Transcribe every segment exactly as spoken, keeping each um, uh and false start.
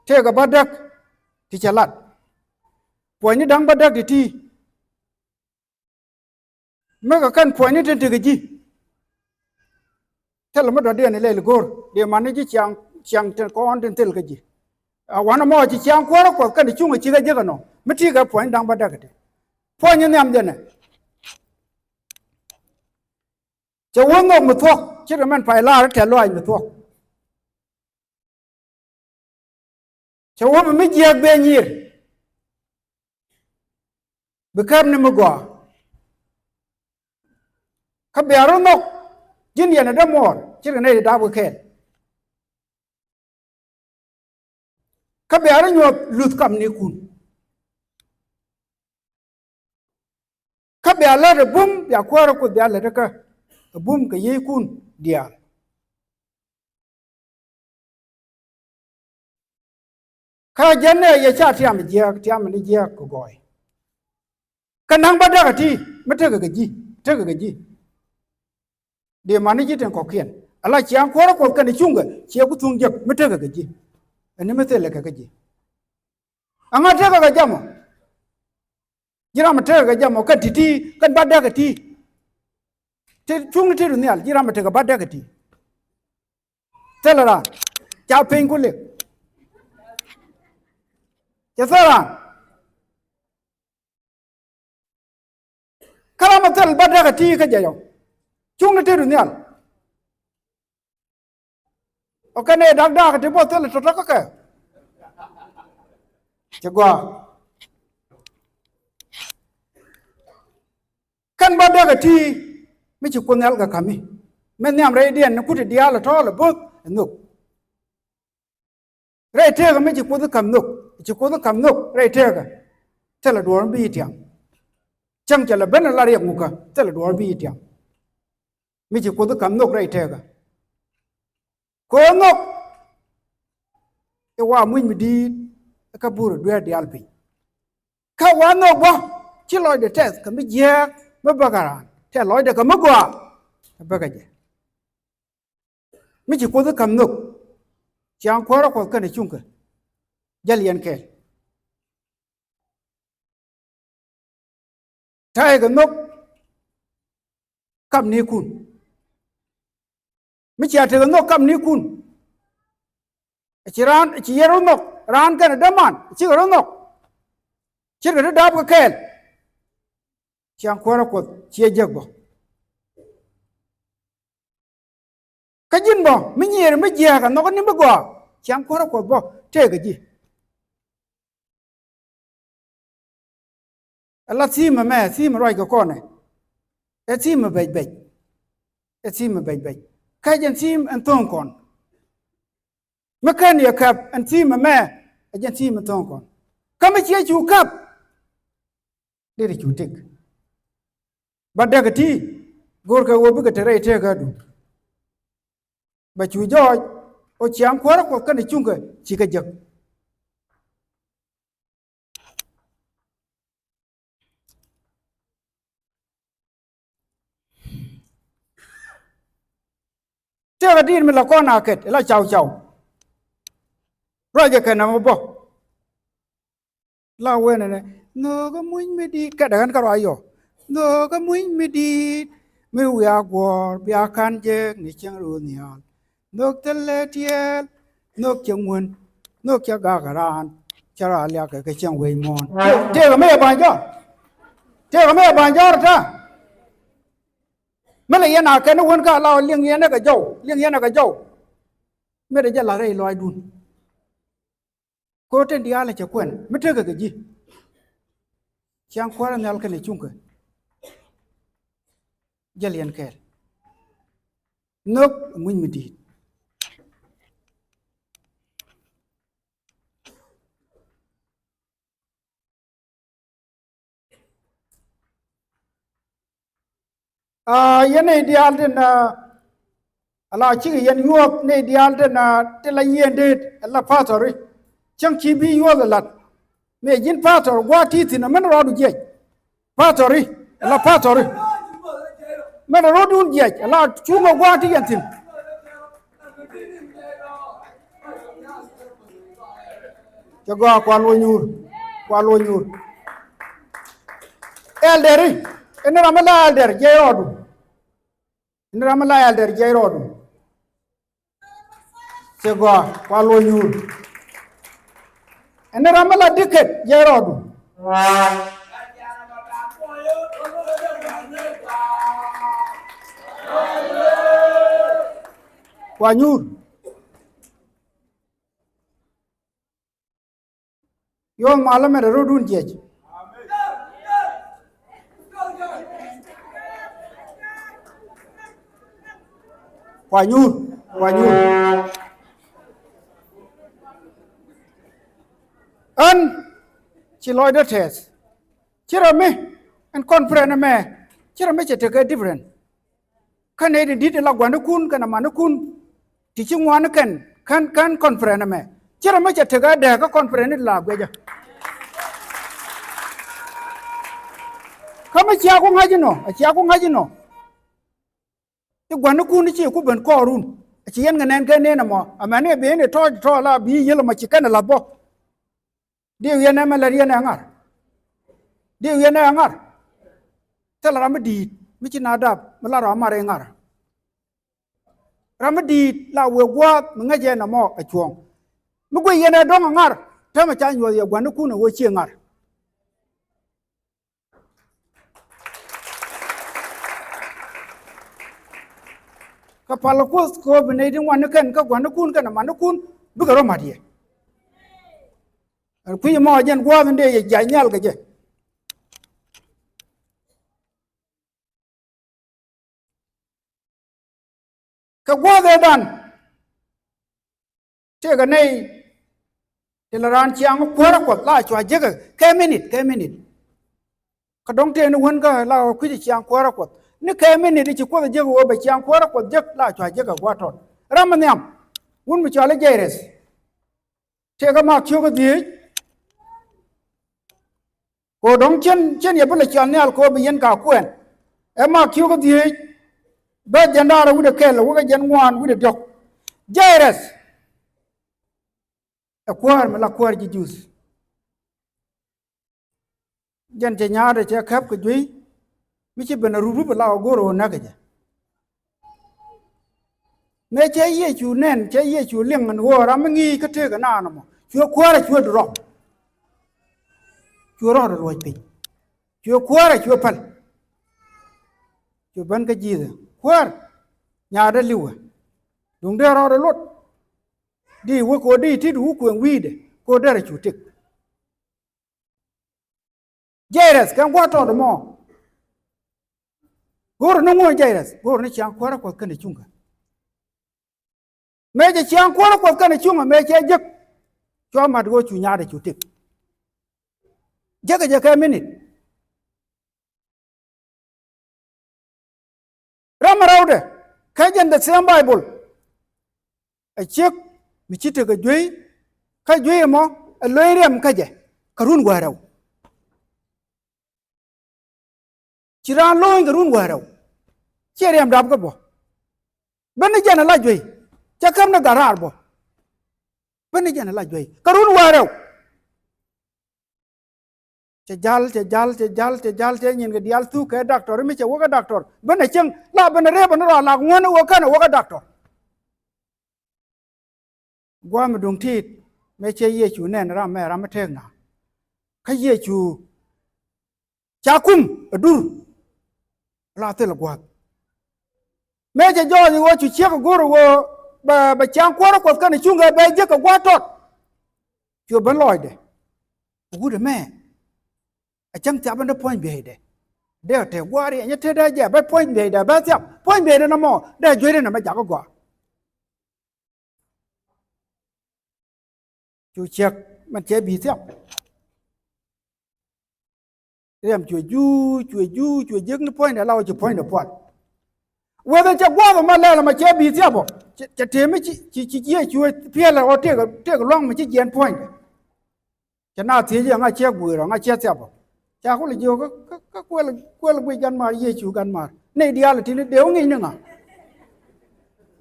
Tëëkɛ bädäk ti cɛ lat. Puɔ̱nyni da̱ŋ bädäk ti̱ti̱. Mëë kɛ kɛn puɔ̱nyni tin tekɛ ji̱. Thilɛ mi dɔ̱diɛn ilɛl go̱r, dee mani ji̱ ciaŋ, ciaŋ tin kɔn tin thil kä ji̱. A wanɛ mɔ ci ciaŋ kuäärä Kuɔth kɛnɛ cuŋ a cikɛ jek ɛnɔ. Mi ti̱i̱ kɛ puɔ̱ny da̱ŋ bädäk ɛ ti. Puɔ̱ny in nhiam jɛnɛ. Cɛ wä nhök mi thuɔ̱k, ce̱tkɛ mɛn pay la̱r tɛ̈th lɔaac mi thuɔ̱k. Cɛ wä bi mi jiääk bee nyir. Bi kääp ni mi gɔaa. Kä bia rɔ nhɔk ji̱n yɛn ɛ dämuɔɔr ce̱tkɛ nɛy ti dap kɛ kɛɛl. Kä bia rɔ nyuɔth luth kamnikun. Kä bia lät ɛ bum, bia kuäärä Kuoth bia lät ɛ kä ɛ bum kɛ yiëëkun diaal. Kä jɛn ɛ yɛ ca tiam jiääk, tiam ni jiääk kɛ gɔɔy. Kä naŋ bädäk ɛ ti mi tekɛ kɛ ji̱, tekɛ kɛ ji̱. Dee mani ji̱ tin kɔ̱kiɛn. Ala ciaŋ kuäärä Kuɔth kɛnɛ cuŋkɛ, ciɛ ku thuŋ jek mi tekɛ kɛ ji̱. Ɛn ni mi thilɛ kɛ kɛ ji̱. Ɛŋa tekɛ kɛ jɛ mɔ? Ji̱ ram mi tekɛ kɛ jɛ mɔ, kɛn ti̱ti̱, kɛn bädäk ɛ ti. Ti cuŋni tetdu nhial, ji̱ ram mi tekɛ bädäk ɛ ti. Thilɛ raan ca piny ku lik. Cɛ thil raan. Kä ram mi thil bädäk ɛ ti kä jɛ yɔ. Cuŋni tetdu nhial. Ɔ kɛn ɛ da̱k da̱k ti bä thil tɔ̱tɔ̱ kä kɛ. Cɛ gɔaa. Kɛn bädäk ɛ ti mi ci Kuoth nhial kɛ ka̱mi. Mi nhiam rɛydiɛn ni kuti diaal ɛ tɔ̱ɔ̱l ɛ bo̱th ɛ nhök. Rɛy tëëkä mi ci Kuoth i̱ ka̱m nhök, ci Kuoth i̱ ka̱m nhök rɛy tëëkä. Thilɛ duɔ̱ɔ̱r mi bi yi tiam. Cäŋ cɛ lɛ ben ala riɛk ŋukä, thilɛ duɔ̱ɔ̱r mi bi yi tiam. Mi ci Kuoth i̱ ka̱m nhök rɛy tëëkä. Kɛ ɣöö nhök i̱ wa muc mi di̱i̱t i̱ kä burɛ dueer diaal piny. Kä wa nhök bä ci lɔcdɛ tɛth kɛ mi jiääk mi bäkɛ raan, tɛth lɔcdɛ kɛ mi gɔaa kɛ bäkɛ jɛ. Mi ci Kuoth i̱ ka̱m nhök, ciaŋ kuäärä Kuɔth kɛnɛ cuŋkɛ, jäl yɛn kɛɛl. Ta̱yɛ kɛ nhök kamnikun. Mi cia tekɛ nhök kamnikun, ci raan, ci yɛn rɔ nhɔk, raan kɛnɛ däman cikɛ rɔ nhɔk. Ce̱tkɛ ti dap kɛ kɛɛl. Ciaŋ kuäärä Kuɔth ciɛ jek bä. Kä ji̱n bä mi nyiëër mi jiääk a nhɔk ni mi gɔaa, ciaŋ kuäärä Kuɔth bä tëëkɛ ji̱. Ala thi̱i̱m ɛmɛ, thi̱i̱m ruac kɛ kɔnɛ. Ɛ thi̱i̱m ɛ bɛc bɛc. Ɛ thi̱i̱m ɛ bɛc bɛc. Kä jɛn thi̱i̱m ɛn tho̱o̱ŋ kɔn. Mi /ken yɛ käp ɛn thi̱i̱m ɛmɛ, ɛ jɛn thi̱i̱m ɛn tho̱o̱ŋ kɔn. Kä mi ciɛ cu käp, dee ti cu tëk. Bädäk ɛ ti go̱o̱rkɛ ɣöö bikɛ te rɛy tëëkädu. Bɛ cu jɔɔc ɣöö ciaŋ kuäärä Kuɔth kɛnɛ cuŋkɛ cikɛ jek. Tëëkä di̱i̱t mi la kɔn a kɛt ila caw caw. Ruacɛ kɛn ɛmɔ bä. La wen ɛnɛ nhöökä muc mi di̱i̱t kɛtdɛ ɣän kä ruac yɔ. Nhöökä muc mi di̱i̱t mi wiaa guɔ̱ɔ̱r bia ka̱n jek ni cieŋ rööl nhial. Nhök thilɛ tiɛɛl, nhök cɛ ŋuän, nhök cɛ gak raan, cɛ raan liak kɛ kɛ cieŋ wec muɔ̱ɔ̱n. Tëëkɛ mi yɛ ba̱ny jɔr. Tëëkɛ mi yɛ ba̱ny jɔr ta. Mi lɛ yɛn a kɛn i̱ wän kä la ɔ liŋ yɛn ɛ kɛ jɔw, liŋ yɛn ɛ kɛ jɔw. Mi dee jɛ la̱t rɛy lɔaacdun. Ko̱ tin diaal cɛ kuɛn mi tekɛ kɛ ji̱. Ciaŋ kuäärä nhial kɛnɛ cuŋkɛ. Jäl yɛn kɛɛl. Nhök muc mi di̱i̱t. Aa, yɛn nɛy diaal tin, aa, ala cikɛ yɛn yuɔth nɛy diaal tin, aa, tin la yieen deet, ala pastori. Cäŋ ci bi yuɔth ɛ la̱t. Mëë ji̱n pastor gua̱a̱th ti thi̱n, amäni rɔɔdu jiɛc. Pastori, ala pastori. Mëë rɔɔdun jiɛc, ala cuŋä gua̱a̱th ti yɛn thi̱n. Cɛ gɔaa, kua luɔ̱c nyuur. Kua luɔ̱c nyuur. Ɛldɛri, ɛn ram mi la ɛldɛr jiɛc rɔɔdu. Ɛn ram mi la ɛldɛr jiɛc rɔɔdu. Cɛ gɔaa, kua luɔ̱c nyuur. Ɛn ram mi la diket jiɛc rɔɔdu. Kua nyuur. Yo̱o̱ŋ malä mɛt a rot wun jiɛc. Kua nyuur, kua nyuur. Ɣän ci lɔcdä tɛth. Ci rɔ mi ɛn conference ɛmɛ, ci rɔ mi cɛ tekɛ different. Kä nɛy ti di̱t ti la gua̱nikun kɛnɛ manikun ti ci ŋuan kɛn kän, kän conference ɛmɛ. Ci rɔ mi cɛ tekɛ dääk kä conference ni la guecä. Kä mi cia ku ŋa̱c inɔ, a cia ku ŋa̱c inɔ. I̱ gua̱nikun i̱ ci ku ben kɔɔrun. A ci yɛn kɛ nɛn kɛ nɛn ɛmɔ. Amäni bi ni tɔ̱ɔ̱c tɔ̱ɔ̱c la bi yiël ɛmɔ ci kɛn ɛ la̱th bä. Diw yɛn ɛmɛ lät yɛn ɛ ŋa̱r. Diw yɛn ɛ ŋa̱r. Thilɛ ram mi di̱i̱t mi ci na dap mi la ram mar i̱ ŋa̱r. Ram mi di̱i̱t la wëë gua̱a̱th mi ŋäcɛ nɔmɔ ɛ cuɔ̱ɔ̱ŋ. Mi guic yɛn ɛ dɔ̱ŋ ɛ ŋa̱r täämɛ ca nyuɔ̱th yɛ gua̱nikun ɛ ɣöö cië ŋa̱r. Kɛ pal Kuoth kɛ ɣöö bi nɛy ti ŋuan ni kɛn kä gua̱nikun kɛnɛ manikun bikɛ rɔ ma̱t yɛ. Ɛn kui̱c ɛmɔ jɛn gua̱a̱th in dee yɛ jiac nhial kɛ jɛ. Kɛ gua̱a̱th ëëdan tëëkɛ nɛy ti la raan ciaŋ kuäärä Kuɔth la cua jekɛ kɛ minit, kɛ minit. Kä dɔ̱ŋ tëë ni wän kä la kui̱c ciaŋ kuäärä Kuɔth ni kɛ minit ci Kuoth jek ɣöö bɛ ciaŋ kuäärä Kuɔth jek la cua jekɛ gua̱a̱th tɔt. Ram mi nhiam wun mi cɔal i̱ Jairus. Tëëkɛ Mak cio̱kä dhieec. Kɛ ɣöö dɔ̱ŋ cien, cien yɛ bi lɛ cɔal nhial kɛ ɣöö bi yɛn ka kuɛn. Ɛ Mak cio̱kä dhieec. Bɛ jɛn da̱rɛ wi̱cdɛ kɛl, wä kɛ jɛn ŋuan wi̱cdɛ diɔ̱k. Jairus ɛ kuäär mi la kuäär ji̱ Juudh. Jɛn cɛ nyaatdɛ cɛ käp kɛ juey. Mi ci ben a rup rup la ɣöö go̱o̱r ɣöö näkɛ jɛ. Mëë cɛ Yecu nɛn, cɛ Yecu liŋ ɛn ɣöö ram mi ŋi̱i̱c kä tëëkɛ naan ɛmɔ cuɛ kuäärä cuɛ duɔ̱ɔ̱r. Cuɛ rɔɔdɛ luɔc piny. Cuɛ kuäärä cuɛ päl. Cuɛ ben kä Ji̱thɛ, kuäär, nyaatdä li̱wɛ. Duŋdɛ rɔɔdɛ luɔt. Di wä kɛ ɣöö di ti wä kuëŋ wi̱i̱dɛ kɛ ɣöö derɛ cu tëk. Jairus kɛn gua̱a̱th tɔt ɛmɔ. Go̱o̱rä ni ŋuɔ̱ɔ̱n Jairus, go̱o̱rä ni ciaŋ kuäärä Kuɔth kɛnɛ cuŋkɛ. Mëë cɛ ciaŋ kuäärä Kuɔth kɛnɛ cuŋkɛ mëë cɛ jek. Cua mat ɣöö cu nyaatdɛ cu tëk. Jekɛ jɛ kɛ minit. Ram mi rɛwdɛ kä jɛn the same Bible. Ɛ ciek mi ci tekɛ juey, kä juey ɛmɔ ɛ lo̱ny riɛm kä jɛ kɛ run wäl rɛw. Ci raan lo̱ny kɛ run wäl rɛw. Ciɛ riɛm dap kä bä. Ben ni jɛn ɛ la juey. Cɛ käm ni gat raar bä. Ben ni jɛn ɛ la juey kɛ run wäl rɛw. Cɛ jal, cɛ jal, cɛ jal, cɛ jal, cɛ nyin kɛ diaal thuk kɛ doctor, mi cɛ wä kä doctor. Ben a cieŋ la ben a rep a ni rɔ a lak ŋuɔ̱n a wä kɛn a wä kä doctor. Gua̱a̱th mi duŋ ti̱i̱t mëë cɛ Yecu nɛn ram mɛ ram mi tëëk na. Kä Yecu ca kum a dur. La thil a gua̱a̱th. Mëë cɛ jɔɔc ɣöö cu ciek a go̱r ɣöö bɛ, bɛ ciaŋ kuäärä Kuɔth kɛnɛ cuŋkɛ bɛ jek kɛ gua̱a̱th tɔt. Cuɛ ben lɔcdɛ. Wut ɛmɛ a cäŋ thiap ɛn dee puɔ̱ny biɛydɛ. Dee tëë gua̱a̱r yɛn nyɛ tëë dee jɛ bɛ puɔ̱ny biɛydɛ bɛ thiap. Puɔ̱ny biɛydɛ nɔmɔ dee juey ri nɛmɛ jakä gɔaa. Cu ciek mɛn cɛ bi̱i̱ thiap. Riɛm cuɛ juuc, cuɛ juuc, cuɛ jiäk ni puɔ̱nydɛ la wä ci puɔ̱nydɛ puɔl. Weth in cɛ gua̱a̱th ɛmɔ lɛl ɛmɔ cɛ bi̱i̱ thiap ɔ. Cɛ, cɛ tëë mi ci, ci, ci Yecu piɛl ɛ ɣöö tëëk, tëëk lua̱ŋ mi ci jiɛɛn puɔ̱nydɛ. Cɛ naath thiec i̱ ɛŋa cɛ gui̱i̱r ɔ, ɛŋa cɛ thiap ɔ. Ca kulɛ jiök kä, kä, kä kuɛl, kuɛl guic gan maar Yecu gan maar. Nɛy diaal ɛ ti̱n i̱ dee wä ŋi̱i̱c ni ŋa?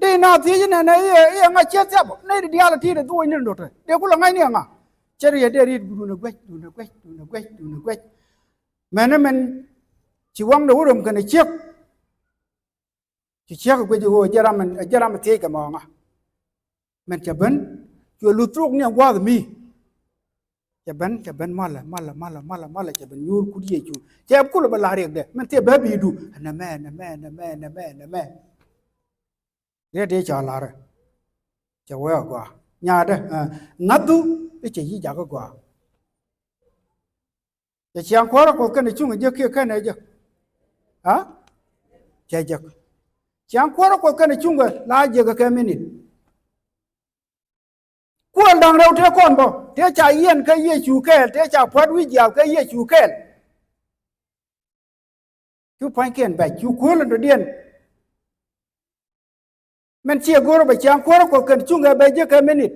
Dee naath thiec inɛnɛ i̱, i̱ ɛŋa cɛ thiap ɔ. Nɛy diaal ɛ ti̱n i̱ dhuɔ̱ɔ̱c ni dotɛ. Dee kulɛ ŋa̱c ni ɛŋa? Cɛ riet dee riet, duundɛ guɛc, duundɛ guɛc, duundɛ guɛc, duundɛ guɛc. Mɛn ɛ mɛn ci waŋdɛ wä röm kɛnɛ ciek. Ci ciek ɛ guic ɣöö jɛ ram, jɛ ram thiec kɛ mɔɔŋa. Mɛn cɛ ben, cuɛ luth thok ni a gua̱a̱th mi. Cɛ ben, cɛ ben malɛ, malɛ, malɛ, malɛ, malɛ, cɛ ben nyuur kut Yecu. Cɛ kulɛ bɛ la̱r riɛkdɛ, mɛn thiɛ bɛ bi̱i̱du. Nɛmɛ, nɛmɛ, nɛmɛ, nɛmɛ, nɛmɛ. Riet dee cɛ la̱rɛ. Cɛ wee a gɔaa. Nyaatdä, ɛ, ŋa̱thu, i̱ cɛ yi̱ jakä gɔaa. Cɛ ciaŋ kuäärä Kuɔth kɛnɛ cuŋkɛ jek kiɛ /kenɛ jek? Ha? Cɛ jek. Ciaŋ kuäärä Kuɔth kɛnɛ cuŋkɛ la jek kɛ minit. Kuël da̱ŋ rɛw tëë kɔn bä, tëë ca yiɛn kä Yecu kɛɛl, tëë ca pua̱t wi̱i̱ jiaath kä Yecu kɛɛl. Cu pua̱nykiɛn bɛc, cu kuël in dɔ̱diɛn. Mɛn ciɛ go̱o̱rä bɛ ciaŋ kuäärä Kuɔth kɛnɛ cuŋkɛ bɛ jek kɛ minit.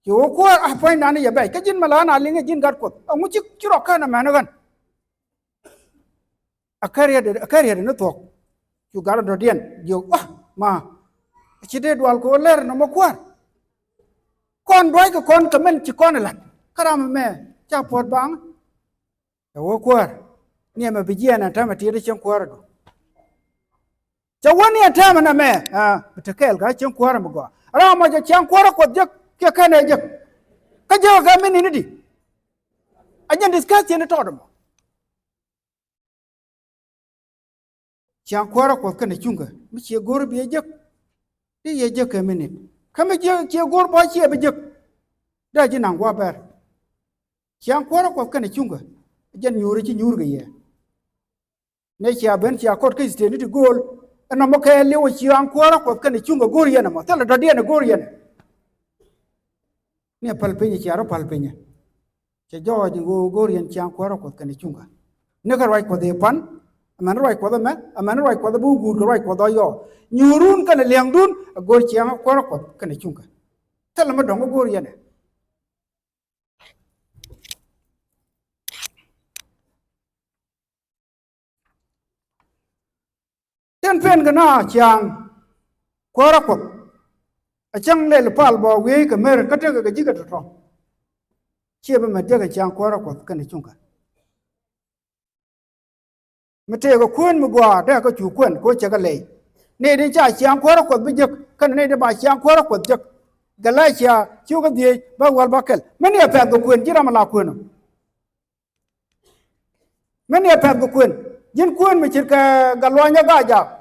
Ci wä kuäär, a, pua̱nydan ni yɛ bɛc. Kä ji̱n mɛ la ɣän a liŋ ɛ ji̱n Gat Kuɔth. Ɛŋu ci, ci rɔ kän ɛmɛn ɣän? A kär yɛ, a kär yɛ ni thuɔ̱k. Cu gat dɔ̱diɛn jiök, wa, ma, ci dee dual kɛ wä lɛr nɔmɔ kuäär. Kɔn dua̱ckɛ kɔn kɛ mɛn ci kɔn ɛ la̱t. Kä ram ɛmɛ ca puɔ̱t baŋ. Cɛ wä kuäär, ni ɛmɛ bi jiɛɛn ɛn täämɛ tiet cieŋ kuäärädu. Cɛ wä ni ɛn täämɛ nɛmɛ, a, bi te kɛɛl kä cieŋ kuäärä mi gɔaa. Ram mɔ cɛ ciaŋ kuäärä Kuɔth jek kiɛ /kenɛ jek. Kä jek kɛ minit ni di. A jɛn discussion ni tɔɔt ɛmɔ. Ciaŋ kuäärä Kuɔth kɛnɛ cuŋkɛ, mi ciɛ go̱r bi ɛ jek. Di yɛ jek kɛ minit. Kä mi ciɛ, ciɛ go̱r bä ciɛ bi jek. Dee ji̱ naŋ gua̱a̱th bɛr. Ciaŋ kuäärä Kuɔth kɛnɛ cuŋkɛ, jɛn nyuurä ci nyuur kɛ yɛ. Nɛ cia ben cia kɔt kä state ni ti gööl. Ɛn nɔmɔ kɛ liw ciaŋ kuäärä Kuɔth kɛnɛ cuŋkɛ go̱r yɛn ɛmɔ. Thilɛ dɔ̱diɛn ɛ go̱r yɛn ɛ. Ni ɛ päl piny, cia rɔ päl piny. Cɛ jɔɔc in ɣöö go̱o̱r yɛn ciaŋ kuäärä Kuɔth kɛnɛ cuŋkɛ. Ni kɛ ruac Kuɔth ëë pan, amäni ruac Kuɔth ɛmɛ, amäni ruac Kuɔth ɛ bi wä guut kɛ ruac Kuɔth ɔ yɔɔ. Nyuurun kɛnɛ liɛŋdun, ɛ go̱o̱r ciaŋ kuäärä Kuɔth kɛnɛ cuŋkɛ. Thilɛ mi dɔ̱ŋ ɛ go̱o̱r yɛn ɛ. Tin pen kɛ na ciaŋ kuäärä Kuɔth. A cäŋ lɛl pal bä wi̱i̱ kɛ mer kä tekɛ kɛ ji̱ kɛ tɔ̱tɔ̱. Ciɛ bi mɛ jek ɛ ciaŋ kuäärä Kuɔth kɛnɛ cuŋkɛ. Mi tëëkɛ kuën mi gɔaa dee kɛ cu kuën kɛ cɛ kɛ lɛy. Nɛy tin ca ciaŋ kuäärä Kuɔth bi jek kɛnɛ nɛy tin ba ciaŋ kuäärä Kuɔth jek. Galatia cukɛ dhieec bä wäl bä kɛl. Mi ni ɛ pɛ̈th kɛ kuën ji̱ ram a la kuën ɔ. Mi ni ɛ pɛ̈th kɛ kuën ji̱n kuën mi ce̱tkɛ Gat Luany ɛ Gajaak.